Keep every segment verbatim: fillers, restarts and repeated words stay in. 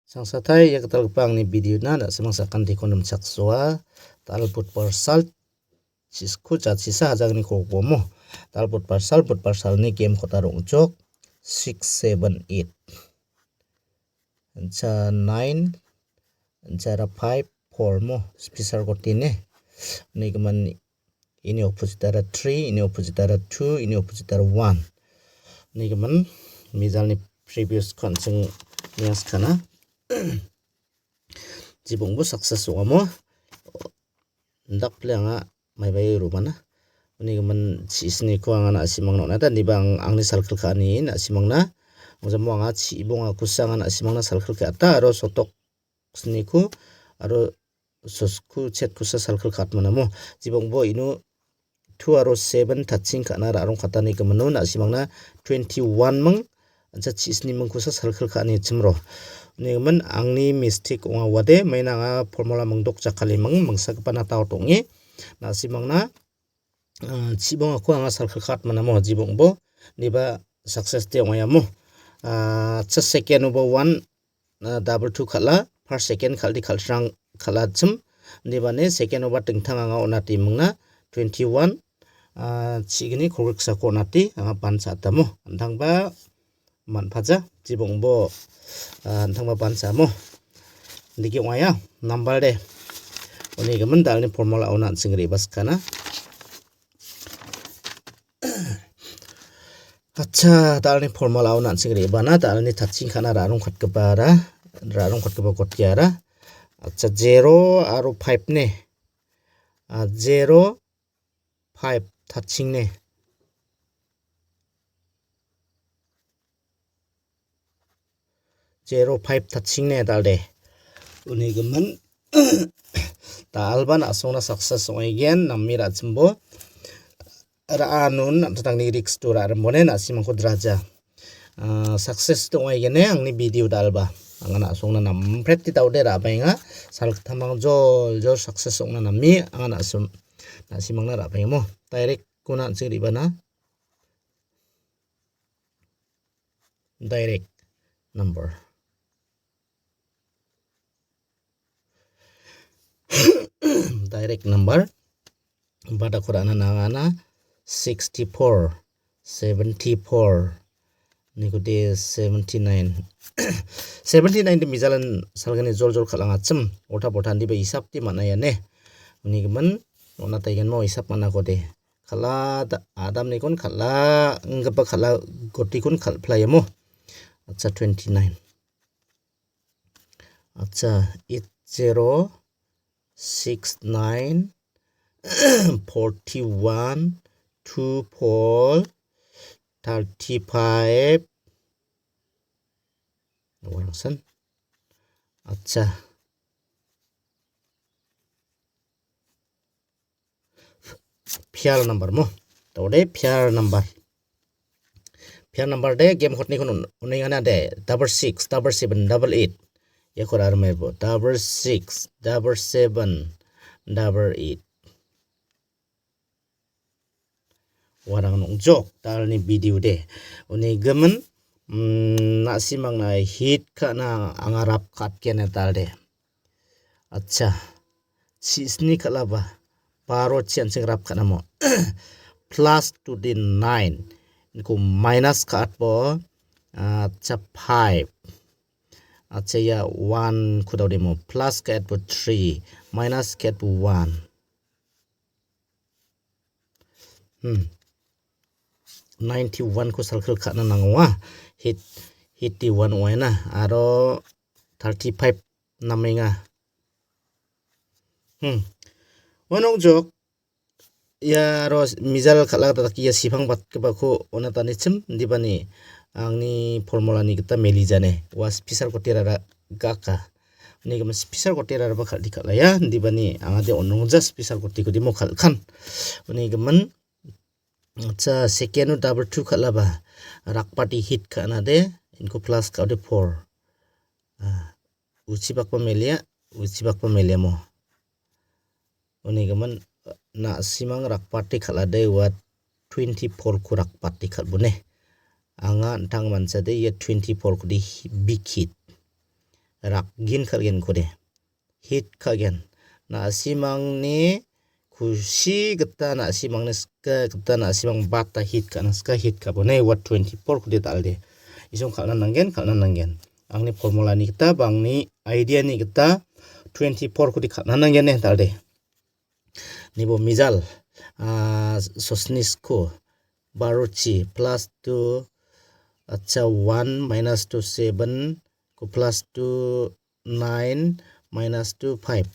Sangsatai ia gitalgipa angni video-na na·simang sakantiko nimchaksoa. Dal butparsal chisku jachisa hajangni kogomo. Dal butparsal, butparsalni game kota rong·chok. Six, seven, eight. Ancha nine, anchara five, four mo. Spisar kotine. Ini keman ini opposite ara three, ini opposite ara two, ini opposite ara one. Ini keman mijalni previous ko an·ching nias kana. Jibongbo success ong·amo. Dakple anga maibai romana. Uni gimin chisniko anga na·simangna on·a. Da niba ang-, angni salkil ka·ani na·simangna. Ong·jamo anga chibongakosa anga na·simangna salkil ka·ata aro sotok sniko aro sosku chetkosa salkil ka·atmanamo. Jibongbo ino two aro seven touching ka·na ra·rong katani gimino na·simangna twenty-one ming, ancha chisni mingkosa salkil ka·ani chimro. Uni gimin angni mistake ong·a uade, maina anga formula mingdok jakali ming, mingsagipa nata ot ong·e. Na·simangna, ah, chibongako anga salkil ka·atmanamo, jibongbo, niba success de ong·aiamo. Ah, just second oba one, ah, double two kal·a, first second kal·di kal·srang kal·achim. Indibane second oba dingtang anga on·ati mingna twenty-one, ah, chigni kolgriksako on·ati anga bansa atamo. An·tangba man·paja, jibongbo, ah, an·tangba bansamo. Indike ong·aia, number de. Uni gimin dalni formula-ona an·ching re·baskana. Acha, dalni formula-on an·ching re·bana, dalni tatching ka·na ra·rong katgipara, ra·rong katgipa kotiara. Acha, zero aro five ne. Ah, zero, five, tatching ne. Zero five tatching ne dalde. Uni gimin dalba na·songna success ong·aigen, name ra·chimbo. Ra·anon, an·tangni risk-o ra·rimbone, na·simangko draja. Ah, success ong·aigene, angni video dalba. Anga na·songna nampreti daode ra·baenga. Salgittamang jol, jol success ong·na name, anga na·sim-, na·simangna ra·baengamo. Direct-ona an·ching re·bana. Direct number. Direct number. Badako ra·na nangana sixty-four, seventy-four, nikode seventy-nine. Seventy-nine de mijalan salgani jol jol kal·angachim. Olta bolta indiba isapde man·aiane. Uni gimin, on·a taigenmo isap man·akode. Kal·a da-, adamnikon kal·a, inggipa kal·a gotikon kal·plaiamo. Acha, twenty-nine. Acha, eight zero, six nine, forty-one, two four, thirty-five. Acha. Pial number mo. Tode pial number. Pial number de game hotni kon un-, uningana de. Double six, double seven, double eight. Ia kora armai bo. Double six, double seven, double eight. Warang nongjok, dalni video de. Uni gimin, mm, na·simangna hit ka·na anga rap kat kene dalde. Acha, chisni kal·aba, baro chi an·ching rap ka·namo. Plus to the nine. Inko minus ka·atbo, acha, five. Acha, ia one ko daodemo. Plus ka·atbo three, minus ka·atbo one. Hmm. Ninety-one ko salkil ka·na nango, ah. Hit, eighty-one ong·aina. Aro thirty-five namenga. Hmm. Wanongjok. Ia aro mijal kal·a gita dake ia sipang batgipako on·a tanichim. Indibani angni formulani gita meli jane. Ua spisar kotirara gaka. Uni gimin spisar kotiraraba kal·di kal·aia. Indibani angade on·ongja spisar kotikode mo kal·kan. Uni gimin, acha, second-o double two kal·aba. Rakpati hit ka·nade, inko plus ka·ode four. Ah, uchibakba melia, uchibakba meliamo. Uni gimin, na·simang rakpati kal·ade ua twenty-four ko rakpati kal·bone. Anga an·tang mansade ia twenty-four kode hi-, big hit. rakgin ka·gen kode. Hit ka·gen. Na·simangni kusi gita, na·simangni sika gita, na·simang bata hit ka·na sika hit ka·bone, what twenty-four kode dal·de. Isong kal·na nanggen, kal·na nanggen. Angni formula-ni gita ba angni idea-ni gita twenty-four kode kal·na nanggen ne dal·de. Nibo mijal, ah, sosnisko, barochi, plus two, acha, one, minus two, seven, ko plus two, nine, minus two, five.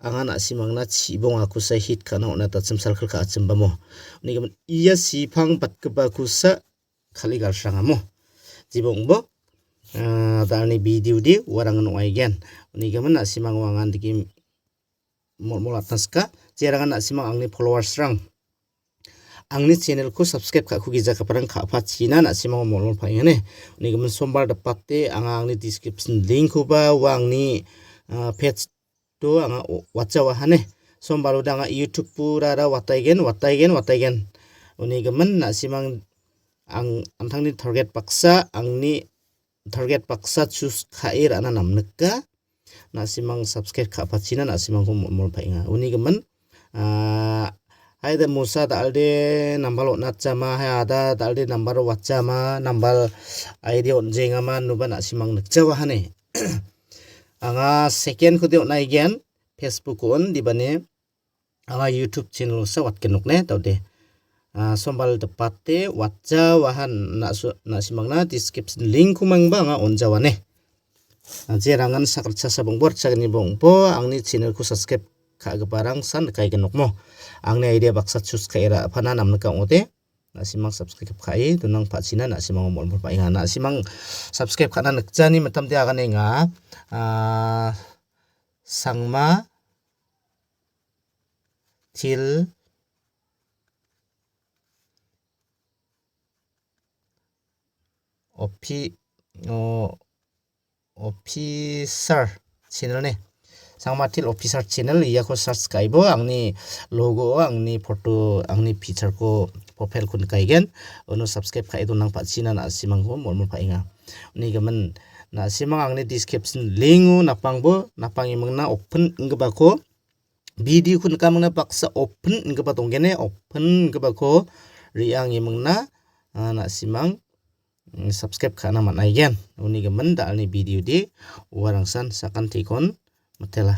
Anga na·simangna chibongakosa hit ka·na on·a, tatsim salkil ka·achimbamo. Unigimin ia sipang batgipakosa kal·e galsrangamo. Jibongbo, ah, dalni video de uarangin ong·aigen. Unigimin na·simango anga digi molmol atna sika. Jerangan na·simang angni followers-rang angni channel-ko subscribe ka·ku gijakaparang ka·pachina na·simango molmol paengane. Unigimin sombar dipate anga angni description link-koba ua angni, ah, page to anga o-, watcha wahane. Sombarode anga YouTube purara wataigen, wataigen, wataigen. Unigimin na·simang ang-, antangni target baksa, angni target baksa choose ka·e ra·na namnika. Na·simang subscribe ka·pachina na·simangko molmol paenga. Unigimin, ah, hai da mosa dal·de nambal on·atjama, hai ada dal·de nambal watjama, nambal I D on·jengama, nuba na·simang nikja wahane. Anga second-kode on·aigen, Facebook on, dibane anga YouTube channel-osa watgen nokne, taude. Ah, sombar dipate watja wahan na·su-, na·simangna description link-ko mangba anga on·jawane. Ah, jerangan sakritsa sabongbo ritchagni bongbo angni channel-ko subscribe ka·giparang san nikaigen nokmo. Angni idea baksa choose ka·e ra·pana namnika ong·ode. Na·simang subscribe ka·e donang pachina na·simang molmol paenga. Na·simang subscribe ka·na nikjani mitamde aganenga. Ah, Sangma Til Opi-, o-, Officer channel ne. Sangma Til Officer channel iako search ka·ebo angni logo-o angni photo, angni picture-ko profile-ko nikaigen. Uno subscribe ka·e donang pachina na·simangko molmol paenga. Unigimin na·simang angni description link-o napangbo, napang imingna open inggipako video-ko nikamingna baksa open inggipa donggene, open inggipako re·ang imingna, ah, na·simang, mm, subscribe ka·na man·aigen. Unigimin dalni video de uarangsan sakantikon mitela.